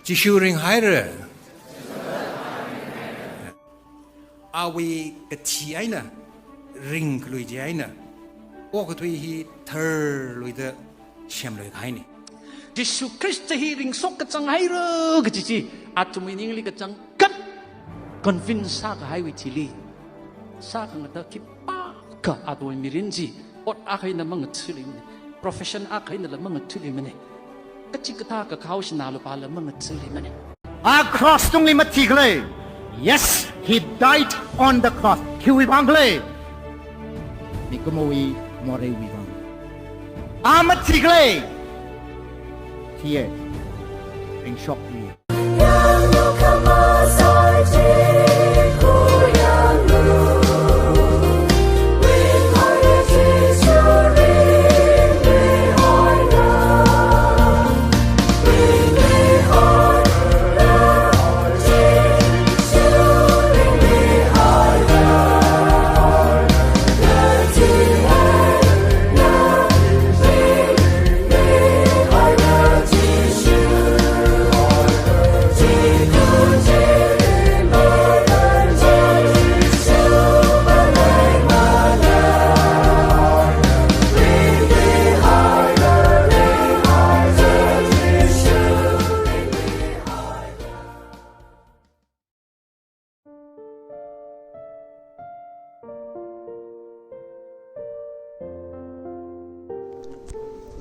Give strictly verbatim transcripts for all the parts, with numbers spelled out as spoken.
Jishu ringhaira. Awui kathi eina, ringkhalui chi eina, okathui hi tharluida semlui kahaina. Jishu Khrista hi ringshok kachang haira kaji chi, athumwui ningli kachangkhat convince sākahaiwui thili, sākhangatha khipākha athumwui mirin chi, ot akha eina mangathaluimana, profession akha einala mangathaluimana, kachikathā kakhao sinā lupāla mangathaluimana. A cross tungli mathikhala. Yes, he died on the cross. Khiwui vang khala? Mikumowui moreiwui vang. A mathikhala. Thiya. Ringshoklui.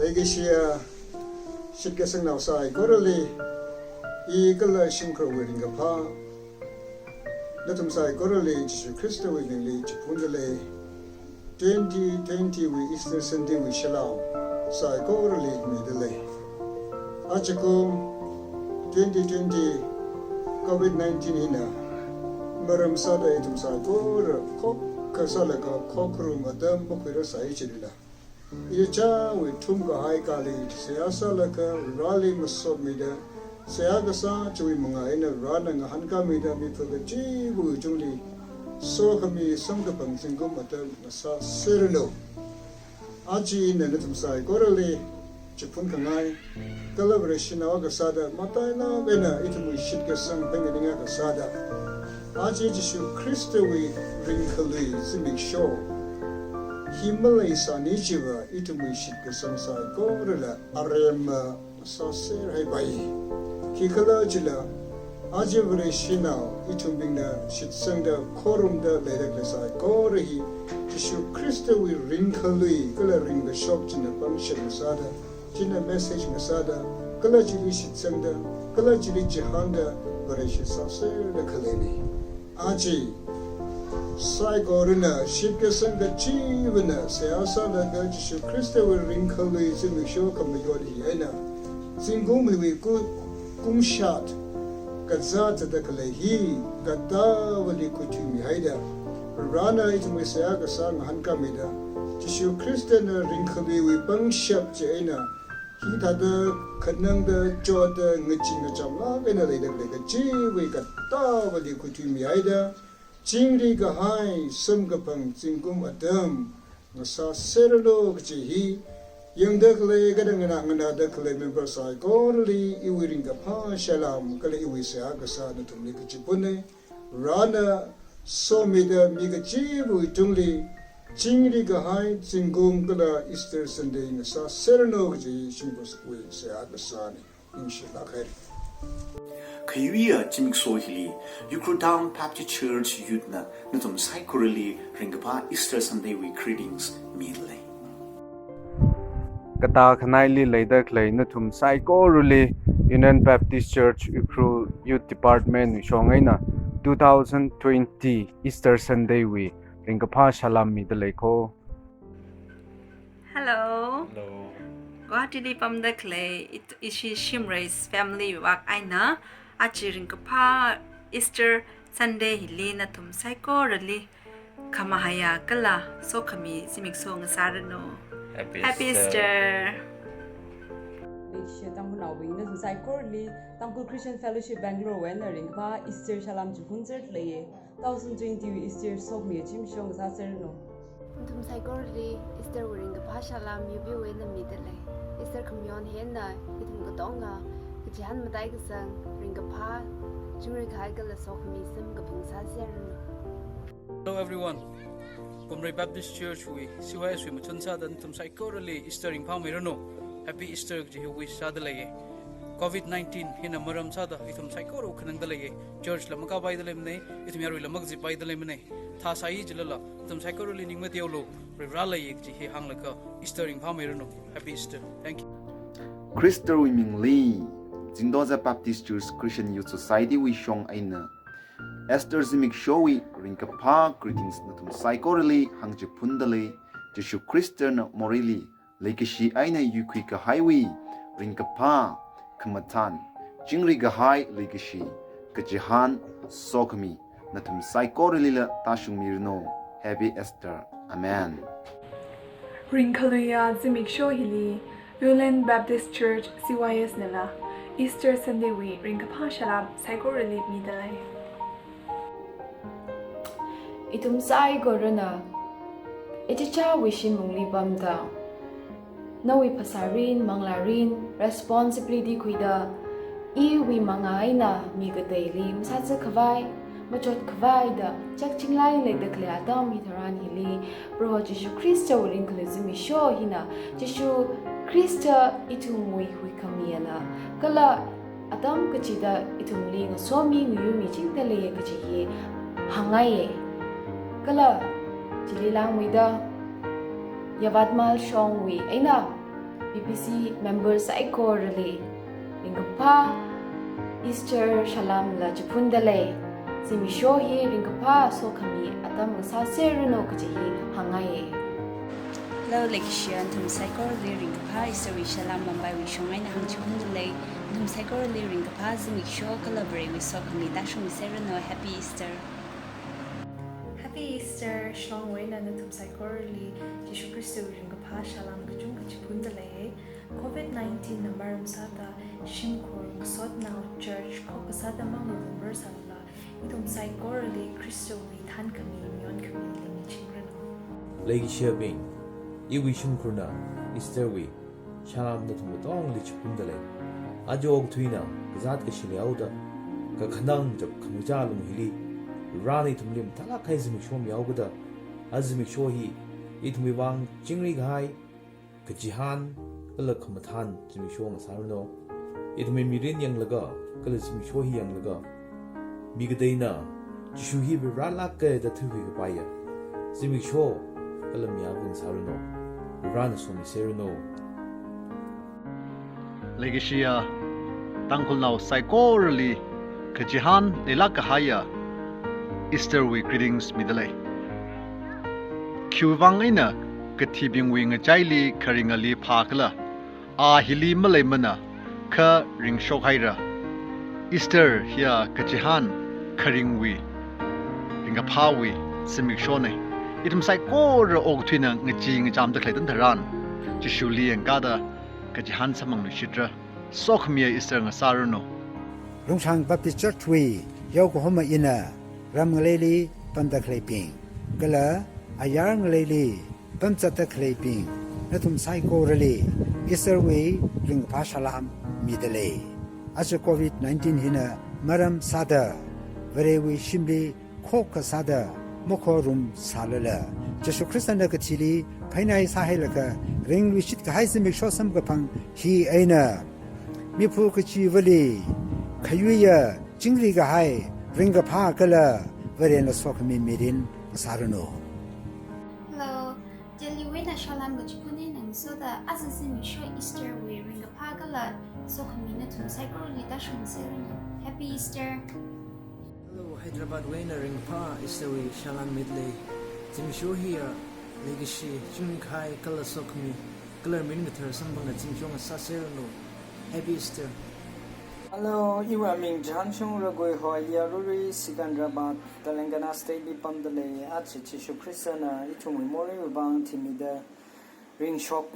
Leikashiya shitkasangnao saikorali, i kala shimkhurwui ringkaphā, nathum saikorali Jishu Khristawui mingli chiphundalei. Twenty twenty wui Easter Sunday wui salam saikorali midalei. Ajakum twenty twenty covid nineteen hina maram sāda ithum saikora khokkha sālaga khokharum atam makhuirasai chilila, ichāwui thumkahai kali seihā sālaga Vareli masotmida, seihā kasā chiwui manga eina Varena ngahānkāmida mipha kachivawui tungli sokhami samkaphang zingkum atam ngasāserranu. Aja ina nathum saikorali chiphunkhangai, kala Vareshinao akha sāda matailāk eina ithumwui shitkasang phaningakha sāda, aja Jishu Khristawui ringkhalui zimiksho hi maleisāni chiva ithumwui shitkasang saikorala aremma sāserhaipai. Khikhalajila, aja Vareshinao ithumbingna shitsangda khorumda leida khalei saikora hi Jishu Khristawui ringkhalui kala ringkashok china pangshap ngasāda, china message ngasāda, kala chili shitsangda, kala chili chihānda, Vareshi sāserda khaleina. Aja saikorana shitkasang kachivana seihā sālaga Jishu Khristawui ringkhalui zimiksho khamayon hi eina, zingkum hiwui ku-, kumshat kazā zatda khalei hi katāvali khuithuimihaida, Varena ithumwui seihā kasā ngahānkāmida, Jishu Khristana ringkhaluiwui pangshap chi eina, hithāda khanangda chotda ngachee ngachamlāk eina leida khalei kachiwui katāvali khuithuimihaida, chingri kahai samkaphang zingkum atam ngasāserranu kaji hi yangda khalei kala nganā, nganāda khalei member saikorali iwui ringkaphā salam kala iwui seihā kasā nathumli kachiphunna. Varena somida mi kachivawui tungli chingri kahai zingkum kala Easter Sunday ngasāserranu kaji shimkhurwui seihā kasāna. Ningshilāk haira. Khayuiya zimiksho hili, Ukhrul Town Baptist Church Youth na nathum saikorali ringkaphā Easter Sunday wui greetings midalei. Katā khanaili leida khalei nathum saikorali Union Baptist Church Ukhrul Youth Department shong eina two thousand twenty Easter Sunday wui ringkaphā salam midalei ko. Hello. Hello. Guwahati li pamda khalei it-, ishi Shimray's family wui vak eina, aja ringkaphā Easter Sunday hili nathum saikorali khamahaiya kala sokhami zimiksho ngasāranu. Happy Happy Easter. Easter. Leishiya Tangkhulnaobing, nathum saikorali Tangkhul Christian Fellowship Bangalore wui eina ringkaphā Easter salam chiphunserda leiya. Two thousand twenty wui Easter sokhami zimiksho ngasāserranu. Nathum saikorali Easter wui ringkaphā salam U B wui eina midalei. Easter khamayon hi eina ithum katonga Kachihān mataikasang, ringkaphā, chingri kahai kala sokhami samkaphang sāserranu. Hello everyone. Kumrei Baptist Church wui, C Y S wui mathun sāda nathum saikorali Easter ringphāmeiranu. Happy Easter kaji hi wish sāda leiye. Covid nineteen hina maram sāda ithum saikora khanangda leiye. Church la makāpaida leimanei, ithum yaruila makazippaida leimanei. Thāsai jilala, nathum saikorali ning mateolu, Varivara leiye kaji hi hānglaga Easter ringphāmeiranu. Happy Easter. Thank you. Khristawui mingli, Zingdoza Baptist Church Christian Youth Society wui shong eina Easter zimikshowui ringkaphā greetings nathum saikorali hāngchiphunda lei. Jishu Khristana moreili leikashi eina yuikhui kahaiwui ringkaphā, khamathān, chingri kahai leikashi, kachihān, sokhami nathum saikoralila tāshungmiranu. Happy Easter. Amen. Ringkhaluiya zimiksho hili, Viewland Baptist Church C Y S nala Easter Sunday wui ringkaphā salām saikorali mida lei. Ithum saikorana ichichāwui shinungli pamda, nawui phasārin, manglārin, responsibility khuida, iwui mangā eina mi kateili masāzā khavai, machot khavai da chakchinglai leida khalei atam hitharan hili, Proho Jishu Khristawui ringkhalui zimiksho hina, Jishu Khrista ithumwui huikhami eina, kala atam kachida ithumli ngasomi ngayumi chingda leiye kaji hi hāngngaiye. Kala chili langmeida, Yavatmal shongwui eina B B C member saikorali ringkaphā Easter salāmla chiphunda lei. Zimiksho hi ringkaphā sokhami atam ngasāserranu kaji hi hāngngaiye. Hello, leikashiya nathum saikorali ringkaphā Easter wui salām Mumbai wui shong eina hāngchiphunda lei. Nathum saikorali ringkaphā zimiksho kala Varewui sokhami tāshungserranu. Happy Easter. Happy Easter, Shillong wui eina nathum saikorali Jishu Khristawui ringkaphā salām kachungkha chiphunda lei. Covid nineteen na maram sāda shimkhur, ngasotnao, church, khokkha sāda manglulungra sālala, ithum saikorali Khristawui thānkhami, mayonkhami leimichingranu. Leikashiyabing, iwui shimkhurna Easter wui salām nathum katongli chiphunda lei. Aja okathuina kazāt kashi leihaoda, kakhanang chap khamachā lung hili, Varena ithumli mathālāk kahai zimiksho mihaokada, aja zimiksho hi ithumwui vang chingri kahai, kachihān kala khamathān zimiksho ngasāranu. Ithumwui mirin yanglaga, kala zimiksho hi yanglaga, mi kateina Jishu hi Varivara lāka da thuikhui kapaiya zimiksho kala mi akha ngasāranu. Varena somiserranu. Leikashiya Tangkhulnao saikorali kachihān leilāk kahaiya Easter wui greetings mida lei. Khiwui vang eina kathibingwui ngachaili kharinga li phākhala, a hili maleimana, kha ringshok haira. Easter hiya kachihān, kharingwui, ringkaphāwui zimikshonei. Ithum saikora okathuina ngachee ngachamda khalei tharan, Jishuli yangkāda kachihān samphangluishitra. Sokhamiya Easter ngasāranu. Lungshang Baptist Church wui yaokahoma ina ram ngaleili pamda khaleibing, kala ayar ngaleili pamzatda khaleibing, nathum saikorali Easter wui ringkaphā salām mida lei. Aja Covid nineteen hina maram sāda, Varewui shimli khokkha sāda makhorum sālala, Jishu Khristana kathili phainai sāhailaga ringluishit kahai zimiksho samkaphang hi eina, miphu kachivali khayuiya chingri kahai, ringkaphā kala Varena sokhami mirin sāranu. Hello, Delhi wui eina salām kachiphun eina ngasoda aja zimiksho Easter wui ringkaphā kala sokhami nathum saikorali tāshungserranu. Happy Easter. Hello, Hyderabad wui eina ringkaphā Easter wui salām mida lei. Zimiksho hiya leikashi, chingri kahai kala sokhami kala mirin kathar samphanga zimiksho ngasāserranu. Happy Easter. Hello, iwui aming Jahanshung Ragui hoi, yarui Secunderabad, Telangana state li pamda lei. Aja Jishu Khristana ithumwui moreiwui vang thimida ringshok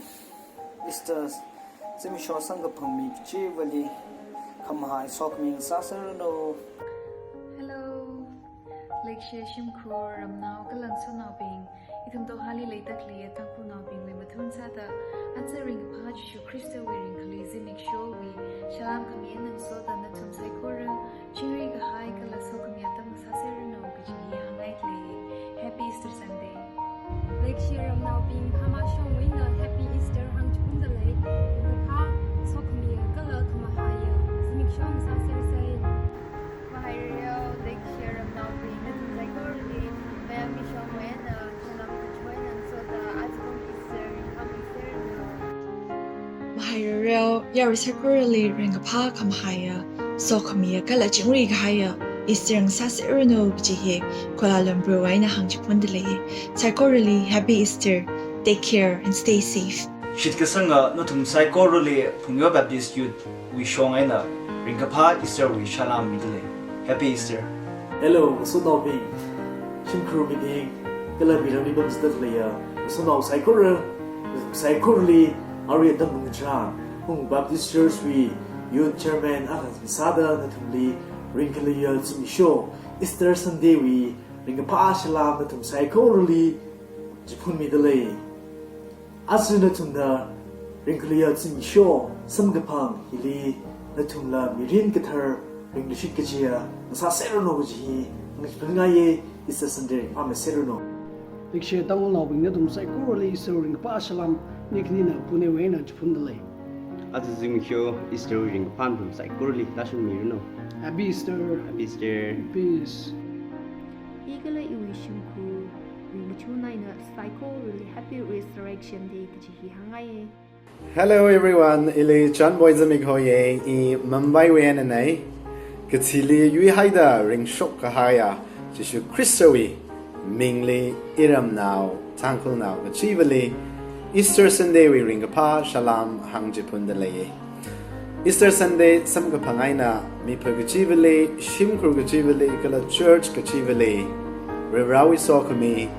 Easter zimiksho samkaphang mi kachivali khamahai sokhami ngasāserranu. Hello, leikashiya shimkhur, ramnao kala ngasonaobing, ithum Dohali leida khaleiya Tangkhulnaobingwui mathun sāda, aja ringkaphā Jishu Khristawui ringkhalui zimikshowui salam khami eina ngasoda nathum saikora chingri kahai kala sokhami atam ngasāserranu kaji hi hāngngaidalei. Happy Easter Sunday. Leikashi ramnaobing, Hama shongwui eina Happy Easter hāngchiphundalei. Ringkaphā, sokhami kala khamahaiya zimiksho ngasāsersei. Mahairareo, leikashi ramnaobing, nathum saikorali Mayami shongwui eina salam kachot eina ngasoda ajakum Easter ringkaphā miserranu. Mahairareo, yarui saikorali ringkaphā, khamahaiya, sokhamiya kala chingri kahaiya Easter ngasāserranu kaji hi Kuala Lumpurwui eina hāngchiphundalei. Saikorali Happy Easter. Take care and stay safe. Shitkasanga nathum saikorali Phungyo Baptist Youth wui shong eina ringkaphā Easterwui salam midalei. Happy Easter. Hello, ngasotnaobing, shimkhur mibing, kala miramli pamzatda khaleiya ngasotnao saikora, saikorali arui atam ngarā, Phungyo Baptist Church wui Youth Chairman akha sāda nathumli ringkhaluiya zimiksho Easter Sunday wui ringkaphā salam nathum saikorali chiphunmidalei. Aja nathumna ringkhaluiya zimiksho samkaphang hili nathumla mirin kathar ringluishit kachiya ngasāserranu kaji hi hāngchiphunngaiye. Easter Sunday ringphāmiserranu. Leikashi Tangkhulnaobing, nathum saikorali Easter ringkaphā salam Niknina Punewui eina chiphundalei. Aja zimiksho Easter ringkaphā nathum saikorali tāshungmiranu. Happy Easter. Happy Easter. Peace. I kala iwui shimkhur ringkachon eina saikorali Happy Resurrection Day kaji hi hāngngaiye. Hello everyone, ili John Boy Zimik hoiye, i Mumbai wui einanei. Kathili yuihaida ringshok kahaiya Jishu Khristawui mingli iramnao Tangkhulnao kachivali Easter Sunday wui ringkaphā salam hāngchiphundaleiye. Easter Sunday samkaphang eina mipha kachivali, shimkhur kachivali, kala church kachivali Varivarawui sokhami,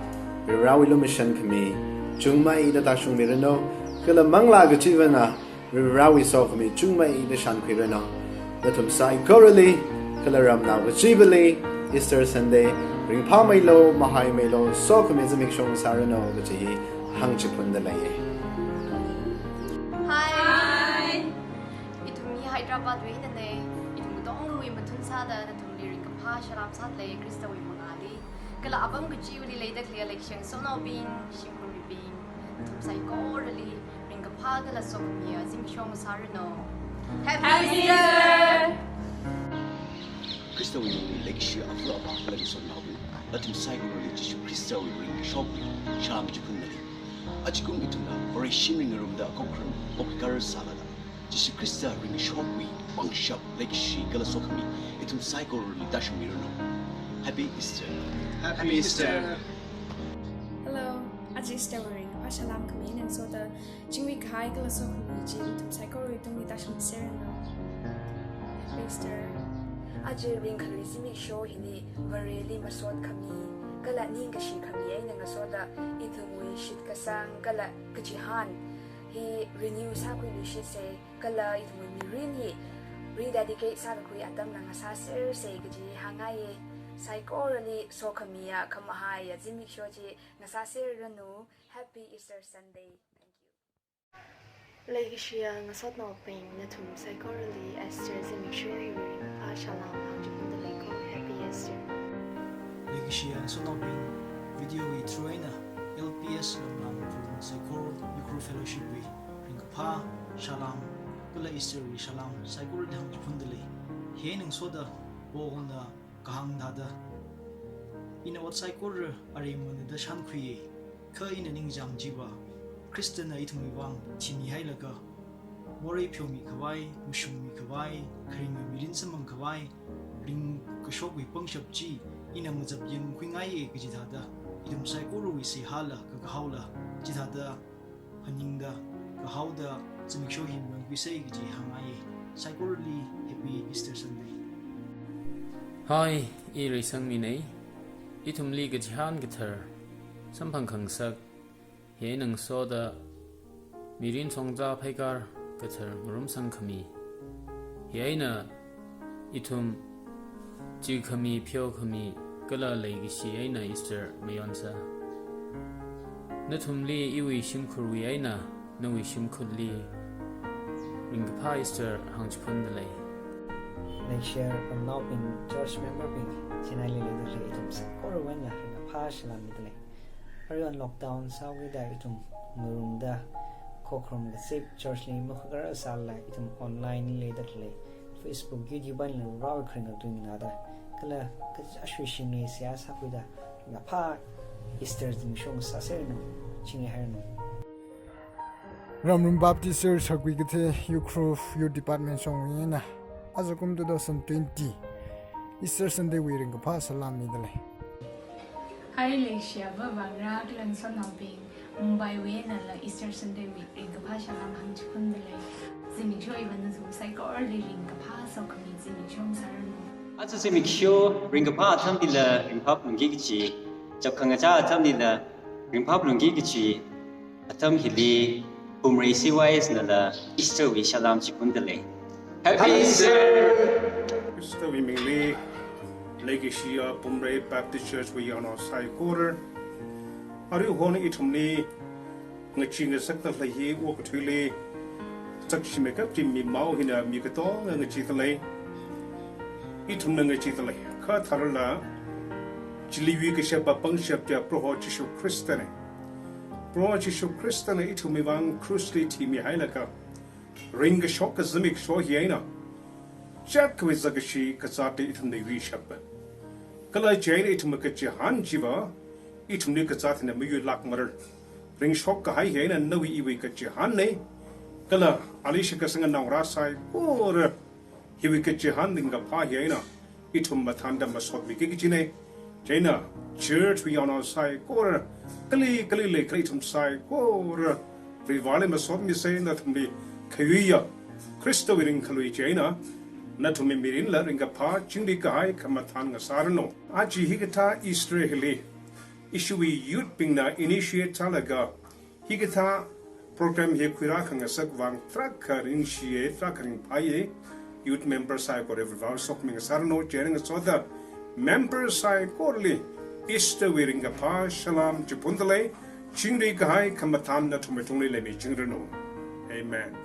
Varivarawui lumashan khami chungmeida tāshungmiranu, kala manglā kachivana Varivarawui sokhami chungmeida shānkhuiranu. Nathum saikorali kala ramnao kachivali Easter Sunday ringphāmeilu, mahaimeilu, sokhami zimiksho ngasāranu kaji hi hāngchiphundaleiye. Hi. Hi. Ithum hi Hyderabad wui einanei. Ithum katongawui mathun sāda nathumli ringkaphā salam sādalei Khristawui mangāli. Kala apam kachivali leida khaleiya leikashi ngasotnaobing, shimkhur mibing, nathum saikorali ringkaphā kala sokhamiya zimiksho ngasāranu. Happy Happy Easter! Easter! Khristawui mingli leikashi avā avā kala ngasotnaobing, nathum saikorali Jishu Khristawui ringkashokwui salam chiphundalei. Ajakum ithumna Vareshimli ngarumda khokharum okathui sālala, Jishu Khrista ringkashokwui pangshap, leikashi kala sokhami ithum saikorali tāshungmiranu. Happy Easter. Happy Easter. Hello, aja Easter wui ringkaphā salam khami eina ngasoda chingri kahai kala sokhami chi nathum saikorali tungli tāshungserranu. Happy Easter. Aja ringkhalui zimiksho hili Vareli masot khami kala ningkashi khami eina ngasoda ithumwui shitkasang kala kachihān hi renew sākhuiluishitsei, kala ithumwui mirin hi rededicate sākakhui atamla ngasāsersei kaji hāngngaiye. Saikorali sokhamiya khamahaiya zimiksho chi ngasāserranu. Happy Easter Sunday. Thank you. Leikashiya ngasotnaobing, nathum saikorali Easter zimiksho hiwui ringkaphā salam hāngchiphundaleiko. Happy Easter. Leikashiya ngasotnaobing, video wui through eina L P S Lamnang Purun Saikora Ukhrul Fellowship wui ringkaphā salam kala Easter wui salam saikorali hāngchiphundalei. Hi eina ngasoda Paulna kahāng thāda, ina ot saikora aremonada shānkhuiye, kha ina ningchāng chiva, Khristana ithumwui vang thimihailaga, morei pheomikhavai, mashungmikhavai, kharinga mirin samphangkhavai ringkashokwui pangshap chi ina ngazap yangkhuingaiye kaji thāda, ithum saikorawui seihāla kakahaola chithāda phaningda, kahaoda zimiksho hi mayonkhuisei kaji hāngngaiye. Saikorali Happy Easter Sunday. Hi, i Reisangminei. Ithumli kachihān kathar samphang khangasak, hi eina ngasoda mirin songza pheikar kathar ngarumsang khami, hi eina ithum chikhami, pheokhami kala leikashi eina Easter mayonsa. Nathumli iwui shimkhurwui eina nawui shimkhurli Ringkaphā Easter hāngchiphundalei. Next year, ramnaobing, church member bing, Chennai li leidalei ithum saikorawui eina ringkaphā salām midalei. Aruihon lockdown sāhaokida ithum ngarumda, khokharum kazip church li makharar sālala ithum online li leidalei. Facebook, YouTube eina rao kharing ngatui nganāda, kala kachāshwui shimli seihā sākhuida, ringkaphā Easter zimiksho sāseranu, chingri hairanu. Ramrum Baptist Church Hakkui Kathei Ukhrul Youth Department shongwui eina ajakum two thousand twenty Easter Sunday wui ringkaphā salām midalei. Hi, leishiyaba vāngarā kala ngasotnaobing, Mumbai wui einala Easter Sunday wui ringkaphā salām hāngchiphundalei. Zimiksho hiva nathum saikorali ringkaphā sokhami zimiksho sāranu. Aja zimiksho ringkaphā atamlila ringphāphalungki kachi, chapkhangachā atamlila ringphāphalungki kachi atam hili Pumrei C Y S nala Easter wui salām chiphundalei. Happy Easter! Khristawui mingli leikashiya Pumrei Baptist Church wui yaonao saikora, aruihon ithumli ngachee ngasakdalei hi okathuili sakshimei kapti mimao hina mi katonga ngacheedalei. Ithumna ngacheedalei. Kha tharala, chili yuikashapa pangshap chiya Proho Jishu Khristana. Proho Jishu Khristana ithumwui vang cross li thimihailaga, ringkashok kazimiksho hi eina, chat khavai zakkashi kazāt ithumna yuishapa. Kala chieina ithumwui kachihān chiva ithumli kazāt hina mayuilākmara. Ringshok kahai hi eina nawui iwui kachihānna. Kala ali shitkasanga naongarā saikora hiwui kachihān ringkaphā hi eina ithum mathānda masotmiki kajina. Chieina church wui yaonao saikora, kali kali leikhala ithum saikora Varivarali masotmisa. Nathumli khayuiya Khristawui ringkhalui chieina nathumwui mirinla ringkaphā chingri kahai khamathān ngasāranu. Aja hikathā Easter hili ishiwui youth bingna initiate sālaga hikathā program hi khuirā khangasak vang tarākha ningshiya, tarākha ringphāya. Youth member saikora Varivarali sokhami ngasāranu. Chieina ngasoda member saikorali Easter wui ringkaphā salām chiphundalei. Chingri kahai khamathān nathumwui tungli leimichingranu. Amen.